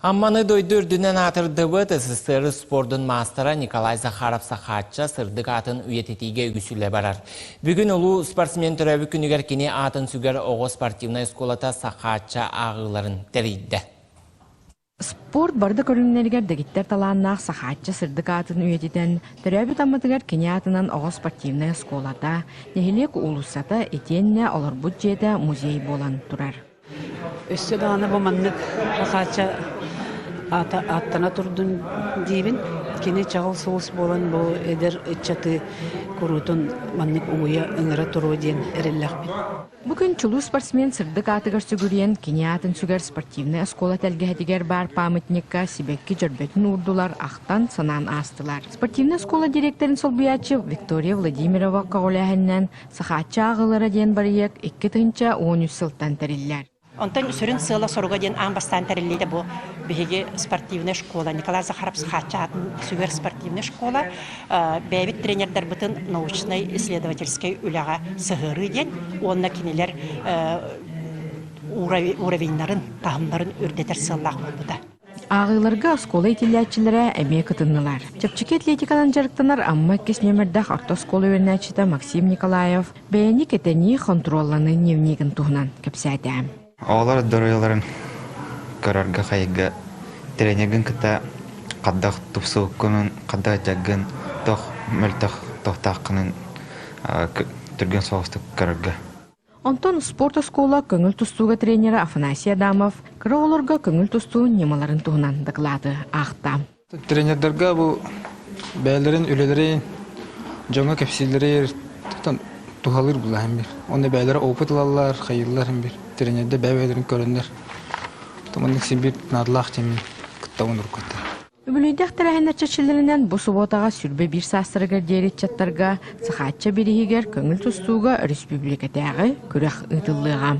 Амманы дойду үрдүнэн аатырдыбыт СССР спордун маастара Николай Захаров-Сахаачча сырдык аатын үйэтитиигэ үгүс үлэ барар. Бүгүн улуу спортсмен төрөөбүт күнүгэр кини аатын сүгэр оҕо спортивнай оскуолата Сахаачча ааҕыыларын тэрийдэ. Спорт бары да көрүҥнэригэр дэгиттэр талааннаах Сахаачча сырдык аатын үйэтитэн, төрөөбүт Амматыгар кини аатынан оҕо спортивнай оскуолата, нэһилиэк уулуссата итиэннэ олорбут дьиэтэ музей буолан турар. Өссө даҕаны бу маннык Хахаача аата ааттана турдун диибин. Кини чаҕыл соҕус буолан бу эдэр ыччаты куруутун маннык угуйа ыҥыра туруо диэн эрэллээхпин. Бу күн чулуу спортсмен сырдык аатыгар сүгүрүйэн, кини аатын сүгэр спортивнай оскуола тэлгэһэтигэр баар памятникка сибэкки дьөрбөтүн уурдулар, ахтан, санаан аастылар. Спортивнай оскуола дириэктэрин солбуйааччы Виктория Владимирова көҕүлээһининэн Сахааччы ааҕыылара диэн барыйыак 2013 сылтан тэриллэр. Онтон сүрүн сыала-соруга диэн аан бастаан тэриллиитэ бу биһиги спортивная школа Николай Захаров Сахааччы аатын сүгэр спортивная школа бэйэбит тренердарбытын научнай исследовательскай үлэҕэ сыһыарыы диэн уонна кинилэр уровеньнарын таһымнарын үрдэтэр сыаллаах буолбута. Ааҕыыларга оскуола иитиллээччилэрэ эмиэ кытыннылар. Чэпчэки атлетиканан дьарыктанар Амма иккис нүөмэрдээх орто оскуола үөрэнээччитэ Максим Николаев бэйэни кэтэнии хонтуруолланыы дневнигин туһунан кэпсээтэ. Оҕолор доруобуйаларын көрөргө хайыга тренергин кытта хайдах тупсубуккунун, хайдах дьаргын, туох мөлтөх туохтааххынын түргэн соҕустук көрөргө. Онтон спорт оскуола көҥүл тустууга тренерэ Афанасий Адамов кыра оҕолорго көҥүл тустуу ньымаларын туһунан дакылааты аахта. Тренердэргэ бу бэйэлэрин үлэлэрин дьоҥҥо кэпсииллэригэр туһалыыр булаһын бир. Онно бэйэлэрэ опыт ылаллар, хайыыллар бир. Тренердэр бэйэ-бэйэлэрин көрөннөр. Маннык син бир наадалаах диэн кыттабын уруккуттан. Үбүлүйдэх тэрээһиннэр чэрчилэринэн бу субуотаҕа 21 саастарыгар диэри ыччаттарга Сахаачча бирииһигэр көҥүл тустууга өрөспүүбүлүкэтээҕи күрэх ыытыллыаҕа.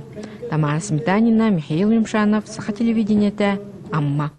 Тамара Сметанина, Михаил Юмшанов, Саха телевидениетэ, Амма.